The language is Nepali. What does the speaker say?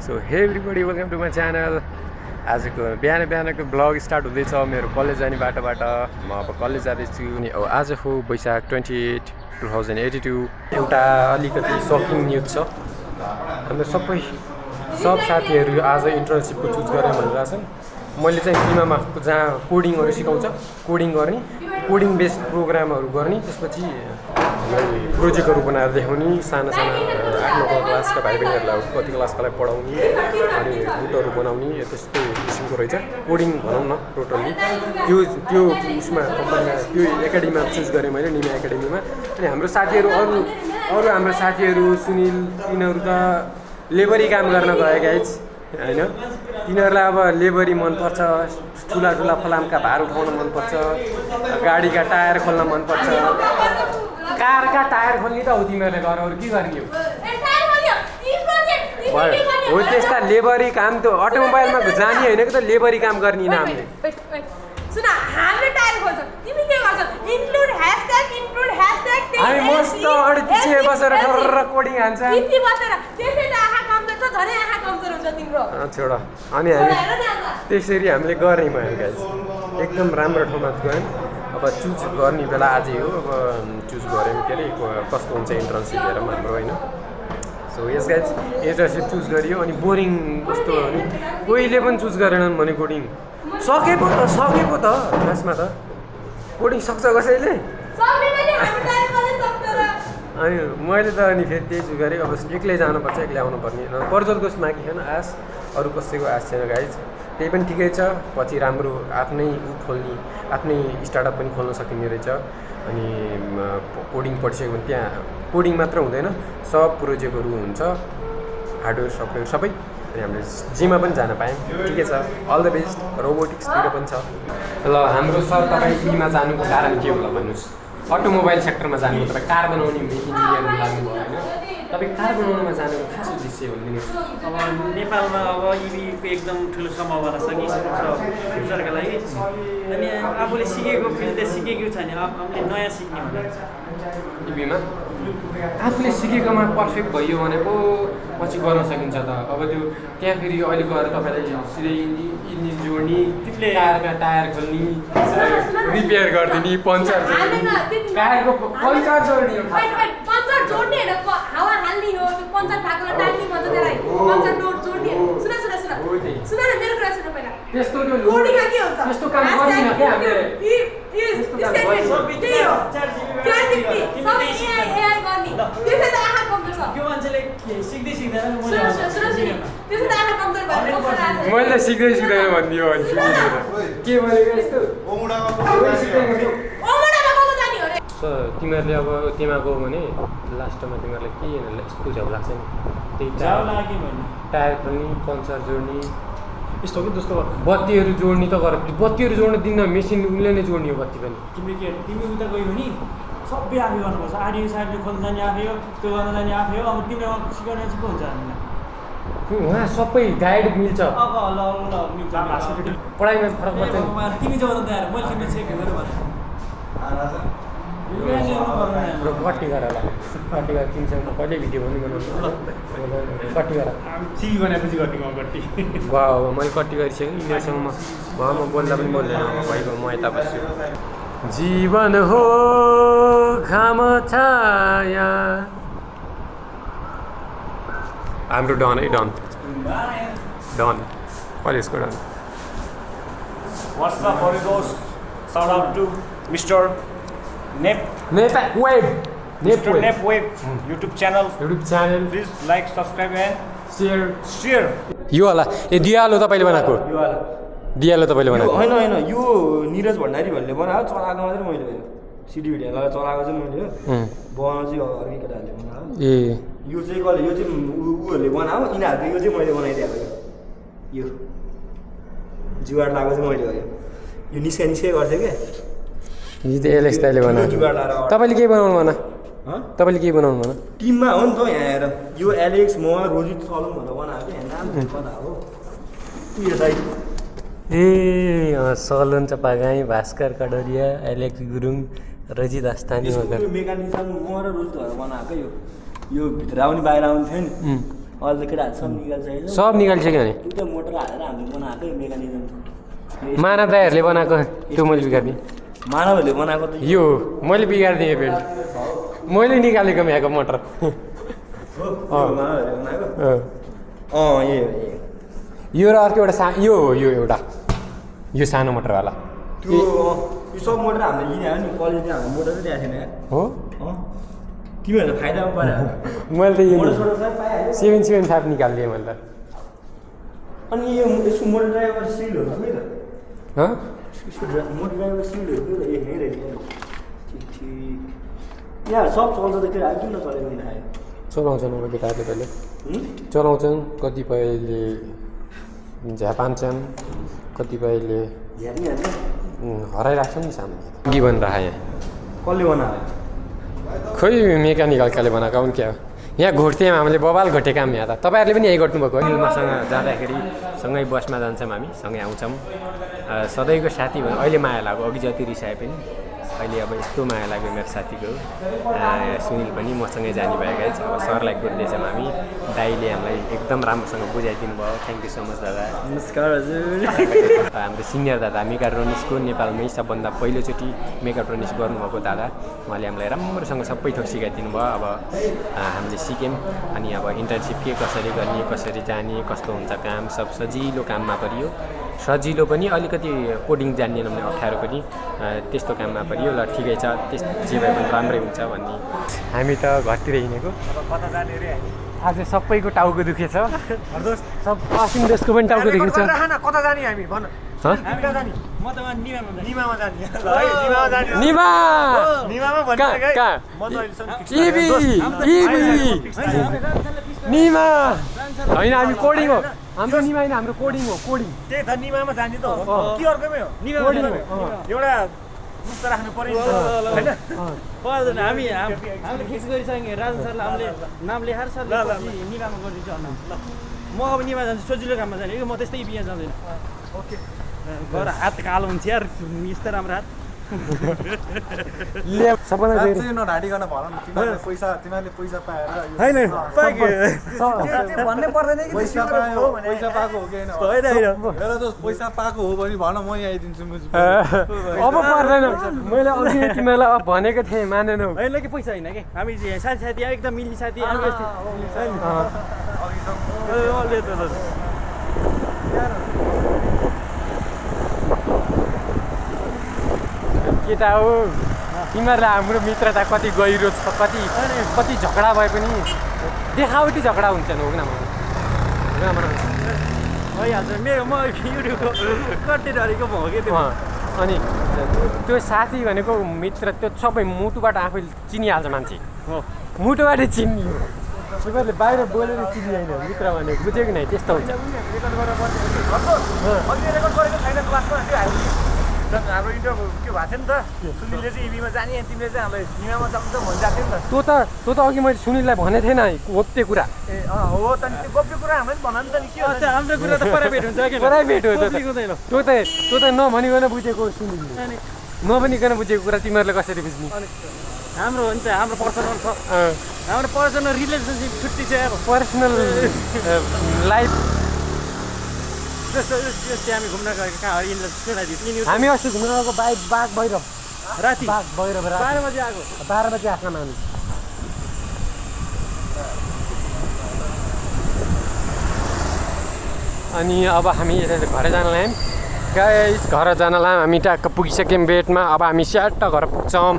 So hey everybody welcome to my channel. आजको बिहानको ब्लग स्टार्ट हुँदैछ मेरो कलेज जाने बाटोबाट। म अब कलेज जाँदैछु अनि आज हो वैशाख 28, 2082। एउटा अलिकति सकिङ न्युज छ। हाम्रो सब साथीहरू आज इन्टर्नसिपको चुज गरेर भनिरहेछन्। मैले चाहिँ किमामा जहाँ कोडिङहरू सिकाउँछ, कोडिङ गर्ने, कोडिङ बेस्ड प्रोग्रामहरू गर्ने, त्यसपछि प्रोजेक्टहरू बनाएर देखाउने, साना आफ्नो क्लासका भाइ बहिनीहरूलाई कति क्लासकालाई पढाउने अनि रुटहरू बनाउने, त्यस्तो किसिमको रहेछ। कोडिङ भनौँ न टोटल्ली त्यो उसमा कम्पनीमा त्यो एकाडेमीमा चुज गरेँ मैले, निमा एकाडेमीमा। अनि हाम्रो साथीहरू अरू हाम्रो साथीहरू सुनिल, तिनीहरू त लेबरी काम गर्न गए गाइज होइन। तिनीहरूलाई अब लेबरी मनपर्छ, ठुला फलामका भार उठाउन मनपर्छ, गाडीका टायर खोल्न मनपर्छ। कारका टायर खोल्ने त हो तिमीहरूले गर, अरू के गर्ने हो त्यस्ता लेबरी काम त अटोमोबाइलमा जाने होइन कि त लेबरी काम गर्ने नामले। हामी मस्त पछि बसेर कोडिङ हान्छ छोडा। अनि हामी त्यसरी हामीले गर्ने भयो गाइज, एकदम राम्रो ठाउँमा गयौँ। अब चुज गर्ने बेला आजै हो, अब चुज गऱ्यौँ के अरे कस्तो हुन्छ इन्ट्रेन्सिप हेरौँ हाम्रो होइन। सो यस गाइज इन्ट्रेन्सिप चुज गरियो। अनि बोरिङ कस्तो भने कोहीले पनि चुज गरेनन् भने कोडिङ सके पो त क्लासमा त कोडिङ सक्छ कसैले। अनि मैले त अनि फेरि त्यही चुज गरेँ। अब एक्लै जानुपर्छ, एक्लै आउनुपर्ने, प्रज्वलको मागी छैन आश, अरू कसैको आश छैन गाइज। त्यही पनि ठिकै छ, पछि राम्रो आफ्नै खोल्ने, आफ्नै स्टार्टअप पनि खोल्न सकिने रहेछ। अनि कोडिङ पढिसक्यो भने त्यहाँ कोडिङ मात्र हुँदैन, सब प्रोजेक्टहरू हुन्छ, हार्डवेयर सफ्टवेयर सबै। अनि हामीले जिममा पनि जान पायौँ, ठिकै छ। All the best. रोबोटिक्सतिर पनि छ। ल हाम्रो सर तपाईँ इमा जानुको कारण के होला भन्नुहोस्। अटोमोबाइल सेक्टरमा जानु, तपाईँ कार बनाउने इन्जिनियर लाग्नुभयो होइन, तपाईँ कार बनाउनुमा जानुको खास उद्देश्य भनिदिनुहोस्। अब नेपालमा अब इभीको एकदम ठुलो सम्भावना छ कि फ्युचरका लागि। अनि आफूले सिकेको फिल्ड सिकेको छ भने आफूले नयाँ सिक्ने भने इभीमा आफूले सिकेकोमा पर्फेक्ट भयो भने पो पछि गर्न सकिन्छ त। अब त्यो त्यहाँ फेरि अहिले गएर तपाईँलाई सिधै इन्जिन जोड्ने, कारका टायर खोल्ने, रिपेयर गरिदिने, पङ्चर जोड्ने, कारको पङ्चर जोड्ने त्यस्तो काम गर्दिन क्या हामीले। मैले सिक्दैन भनिदियो भने सुनिदिएर के भनेको यस्तो। तिमीहरूले अब त्यहाँ गयो भने लास्टमा तिमीहरूलाई के यस्तो झ्याउ लाग्छ नि, त्यही टायर खोल्ने, पङ्चर जोड्ने, यस्तो कि जस्तो बत्तीहरू जोड्ने त गर। बत्तीहरू जोड्न दिन्न, मेसिन उसले नै जोड्ने हो बत्ती पनि। तिमी उता गयो भने सबै आफै गर्नुपर्छ। आडियो साइडले खोल्न जाने आफै हो, त्यो गर्न जाने आफै हो। अब तिमीले सिकाउने चाहिँ पो हुन्छ हामीलाई। उहाँ सबै गाइड मिल्छ। अब ल मिल्छ, पढाइमा फरक पर्छ। तिमी जब तयार मैले तिमीले चेक गरेर कति गर होला, कति गर तिमीसँग कहिले भिडियो पनि बनाउनु कति गर सिबी बनाएपछि कति वा मैले कति गरिसकेँ। यिनीहरूसँग म बोल्दा पनि बोल्दैन, भइगयो म यता बस्छु। जीवन हो घाम छाया, हाम्रो डन है, डन कलेजको done. What's up, Horigos? Shout out to Mr. Nep Web YouTube channel. Please like, subscribe and share. यो होला ए दियालो तपाईँले बनाएको, दियालो तपाईँले बनाएको होइन यो निरज भण्डारी भन्ने बनाएको, चलाएको मात्रै मैले हो। सिडी भिडियो लगाएर चलाएको चाहिँ मैले हो, बनाउनु चाहिँ अर्कै केटाहरूले बनाएको। ए यो चाहिँ कसले, यो चाहिँ उहरूले बनाएको, यिनीहरूको यो चाहिँ मैले बनाइदिएको। यो जुगाड लगाएको चाहिँ मैले हो। यो निस्कै गर्थ्यो क्या, यो त एलेक्स दाइले बनाएको। तपाईँले के बनाउनु भन, तपाईँले के बनाउनु भन। टिममा हो नि त यहाँ हेर, यो एलेक्स म रोजित सलुङ भनेर बनाएको क्या, नाम कता हो यो दाइ। ए सलन चपागाई, भास्कर कडरिया, एलेक्स गुरुङ, रजित आस्थानी मेकानिजम म र रोजित भनेर बनाएको। यो भित्र आउने बाहिर आउने थियो नि, अहिले त केटाहरू सब निकाल्छ सब निकालिसक्यो भने त्यो त मोटर हालेर हामीले बनाएको मेकानिजम मानव दाईहरूले बनाएको त्यो मैले बिगारिदिएँ मानवहरूले बनाएको त यो मैले बिगारिदिएँ बेड मैले निकालेको यहाँको मोटर मानवहरूले बनाएको यो र अर्को एउटा यो हो यो एउटा यो सानो मोटरवाला त्यो यो सब मोटर हामीले लिने नि कलेजले हाम्रो मोटर चाहिँ ल्याएको थिएन हो तिमीहरू फाइदामा पऱ्यो मैले त यो मोटर सोटर सबै पाइहाल्यो 775 निकालिदिएँ मैले त अनि यो यसको मोटर ड्राइभर सिलहरू खै त हँ यसको मोटर ड्राइभर सिलहरू खै त यही रहेछ ठिक यहाँ सब चल्छ त केटा किन चलेको नि आयो चलाउँछन् अब केटाहरूले पहिले चलाउँछन् कतिपयले झ्यापान्छन् कतिपयले झ्याप्ने हाल्छ हराइराख्छन् नि सामान के भनिरह यहाँ कसले बनायो खोइ मेकानिकलकाले बनाएको हुन् क्या यहाँ घोट्थ्यौँ हामीले बबाल घोटे काम यहाँ त तपाईँहरूले पनि यही गर्नुभएको हो मसँग जाँदाखेरि सँगै बसमा जान्छौँ हामी सँगै आउँछौँ सधैँको साथी भयो अहिले माया लाग्यो अघि जति रिसाए पनि अहिले अब यस्तो माया लाग्यो मेरो साथीको सुनिल पनि मसँगै जाने भएकै छ अब सरलाई कुर्दैछौँ हामी दाइले हामीलाई एकदम राम्रोसँग बुझाइदिनु भयो थ्याङ्क यू सो मच दादा नमस्कार हजुर हाम्रो सिनियर दादा मेकाट्रोनिक्सको नेपालमै सबभन्दा पहिलोचोटि मेकाट्रोनिक्स गर्नुभएको दादा उहाँले हामीलाई राम्रोसँग सबै थोक सिकाइदिनु भयो अब हामीले सिक्यौँ अनि अब इन्टर्नसिप के कसरी गर्ने कसरी जाने कस्तो हुन्छ काम सब सजिलो काममा परियो सजिलो पनि अलिकति कोडिङ जान्नेन भने अप्ठ्यारो पनि त्यस्तो काममा परियो ल ठिकै छ त्यस जे भए पनि राम्रै हुन्छ भन्ने हामी त घरतिर हिँडेको कता जाने रे आज सबैको टाउको दुखेछ सब असिम देशको पनि टाउको दुखेछ कता जाने हामी भन हामी कहाँ जाने म त निमामा जाने निमा निमामा भन्ने कहाँ निमा होइन हामी कोडिङ हो हाम्रो निमा होइन हाम्रो कोडिङ हो कोडिङ त्यही त निमामा जाने त हो के अर्कोमै हो कोडिङ हो एउटा मुक्त राख्नु पर्यो हैन पर्दैन हामीले फिक्स गरिसक्यौँ राजन सरलाई हामीले नाम लेखाएर सर निमामा गरिदिन्छु अन्न ल म अब निमा जान्छु सजिलो काममा जाने कि म त्यस्तै बिहा जाँदैन ओके गएर हात कालो हुन्छ यार यस्तो राम्रो हात सबैलाई नढाडिकन भन न तिमीहरूले पैसा पाएर हैन भन्नै पर्दैन कि पैसा पाएको हो कि होइन मेरो त पैसा पाएको हो भने भन म यहाँ आइदिन्छु अब पर्दैन मैले अघि तिमीलाई अब भनेको थिएँ मानेनौ होइन कि पैसा होइन कि हामी साथी एकदम मिल्ने साथी केटा हो तिमीहरूलाई हाम्रो मित्रता कति गहिरो छ कति झगडा भए पनि देखावटी झगडा हुन्छन् हो भइहाल्छ मेरो म युट्युबको कन्टेन्ट हालेको भयो कि त्यो अनि त्यो साथी भनेको मित्र त्यो सबै मुटुबाट आफै चिनिहाल्छ मान्छे हो मुटुबाट चिनियो तिमीहरूले बाहिर बोलेर चिनिएन मित्र भनेको बुझ्यो कि नै त्यस्तो हुन्छ हाम्रो इन्टरभ्यू के भएको थियो नि त सुनिलले चाहिँ इभीमा जाने अनि तिमीले चाहिँ हामीलाई निमामा जान्छ भनिरहेको थियो नि त त्यो त अघि मैले सुनिललाई भनेको थिएन गोप्य कुरा ए हो त नि त्यो गोप्य कुरा हामीले भन नि त नि के हो हाम्रो कुरा त प्राइभेट हुन्छ कि प्राइभेट हो त्यो त नभनिकन बुझेको सुनिलले नभनिकन बुझेको कुरा तिमीहरूले कसरी बुझ्ने हाम्रो हो नि त हाम्रो पर्सनल छ हाम्रो पर्सनल रिलेसनसिप छुट्टी छ पर्सनल लाइफ हामी घुम्न गएको कहाँ हामी अस्ति घुम्न गएको बाघ भैरव राति बाघ भैरव 12 बजे आएको 12 बजे आएको मानिस अनि अब हामी घर जान लाग्यौँ गाइस घर जान लाग्यौँ हामी ट्याक्क पुगिसक्यौँ बेडमा अब हामी स्याट्ट घर पुग्छौँ